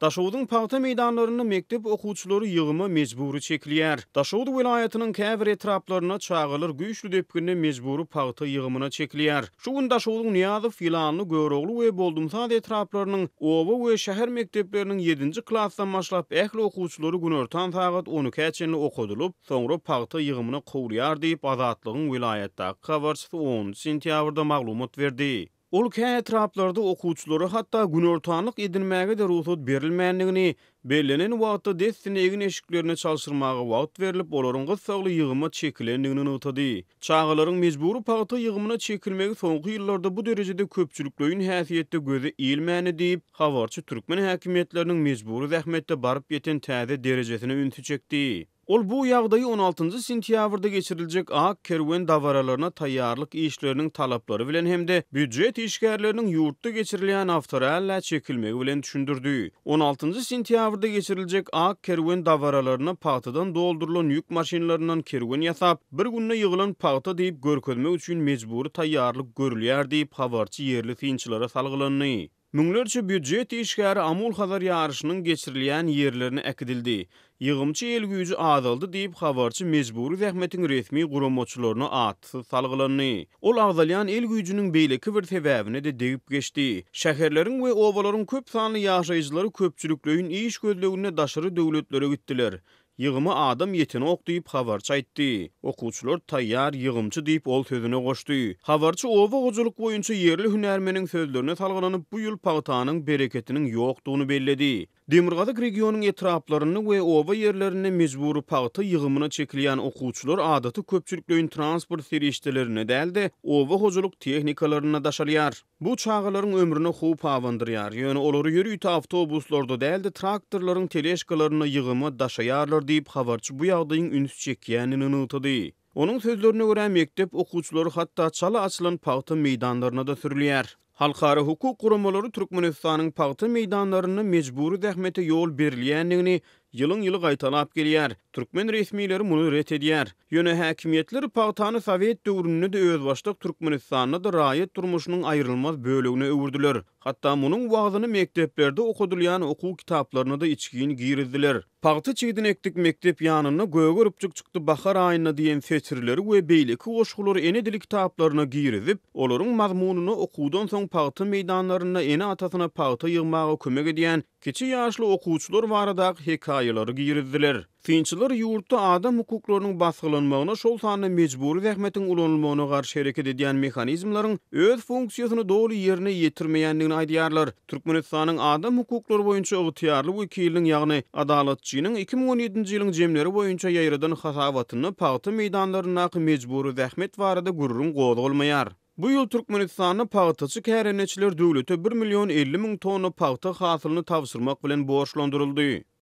Daşogzuň pagta meýdanlarynda mekdep okuwçylary ýygyma mejbury çekilýär. Daşoguz welaýatynyň käbir etraplarynda çagalar güýçli depginde mejbury pagta ýygymyna çekilýär. Şu gün Daşogzuň Nyýazow, Ýylanly, Görogly we Boldumsaz etraplarynyň oba we şäher mekdepleriniň ýedinji klasdan başlap ähli okuwçylary günortan sagat on ikä çenli okadylyp, soňra pagta ýygymyna kowulýar diýip, Azatlygyň welaýatdaky habarçysy onunjy sentýabrda maglumat berdi. Ol kä etraplarda okuwçylara hatda günortanlyk edinmäge-de rugsat berilmändigini, bellenen wagtda dessine egin-eşiklerini çalşyrmaga wagt berlip, olaryň gyssagly ýygyma çekilendigini nygtady. Çagalaryň mejbury pagta ýygymyna çekilmegi soňky ýyllarda bu derejede köpçülikleýin häsiýetde göze ilmändi diýip, habarçy türkmen häkimiýetleriniň mejbury zähmetde baryp ýeten täze derejesine ünsi çekdi. Ol bu ýagdaýy on altynjy sentýabrda geçiriljek Ak kerwen dabaralaryna taýýarlyk işleriniň talaplary bilen hem-de býujet işgärleriniň ýurtda geçirilýän awtorallä çekilmegi bilen düşündirdi. On altynjy sentýabrda geçiriljek Ak kerwen dabaralaryna pagtadan doldurylan ýük maşynlaryndan kerwen ýasap, bir günde ýygylan pagta diýip görkezmek üçin mejbury taýýarlyk görülýär diýip, habarçy ýerli synçylara salgylandy. Müňlerçe býujet işgäri Amul-Hazar ýaryşynyň geçirilýän ýerlerine äkidildi. Ýygymçy el güýji azaldy diýip, habarçy mejbury zähmetiň resmi guramaçylaryna atsyz salgylandy. Ol agzalýan el güýjüniň beýleki bir sebäbine-de degip geçdi. Şäherleriň we obalaryň köp sanly ýaşaýjylary köpçülikleýin iş gözleginde daşary döwletlere gitdiler. Ýygyma adam ýetenok diýip, habarçy aýtdy. Okuwçylar taýýar ýygymçy diýip, ol sözüne goşdy. Habarçy oba hojalyk boýunça ýerli hünärmeniň sözlerine salgylanyp, bu ýyl pagtanyň bereketiniň ýokdugyny belledi. Demirgazyk regionyň etraplarynda we oba ýerlerinde mejbury pagta ýygymyna çekilýän okuwçylar adaty köpçülikleýin transport serişdelerinde däl-de, oba hojalyk tehnikalarynda daşalýar. Bu çagalaryň ömrüne howp abandyrýar. Ýöne olary ýörite awtobuslarda däl-de, traktorlaryň teležkalarynda ýygyma daşaýarlar diýip, habarçy bu ýagdaýyň üns çekýändigini nygtady. Onuň sözlerine görä, mekdep okuwçylary hatda çala açylan pagta meýdanlaryna-da sürülýär. Halkara hukuk guramalary Türkmenistanyň pagta meýdanlarynda mejbury zähmete ýol berilýändigini ýylyň-ýyly gaýtalap gelýär. Türkmen resmileri muny ret edýär. Ýöne häkimiýetler pagtany sowet döwründe-de özbaşdak Türkmenistanda-da raýat durmuşynyň aýrylmaz bölegine öwürdiler. Hatda munuň wagzyny mekdeplerde okadylýan okuw kitaplaryna-da içgin girizdiler. Pagta çigidini ekdik mekdep ýanynda, Gögeripjik çykdy bahar aýynda diýen setirleri we beýleki goşgulary ene dili kitaplaryna girizip, olaryň mazmunyna okuwdan soň pagta meýdanlarynda ene-atasyna pagta ýygmaga kömek edýän Kiçi ýaşly okuwçylar baradaky hekaýalary girizdiler. Synçylar ýurtda adam hukuklarynyň basgylanmagyna, şol sanda mejbury zähmetiň ulanylmagyna garşy hereket edýän mehanizmleriň öz funksiýasyny doly ýerine ýetirmeýändigini aýdýarlar. Türkmenistanyň adam hukuklary boýunça ygtyýarly wekiliniň, ýagny Adalatçynyň 2017-nji ýylyň jemleri boýunça ýaýradan hasabatynda pagta meýdanlaryndaky mejbury zähmet barada gürrüň gozgalmaýar. Bu ýyl Türkmenistanda pagtaçy kärendeçiler döwlete bir million 50 müň tonna pagta hasylyny tabşyrmak bilen borçlandyryldy.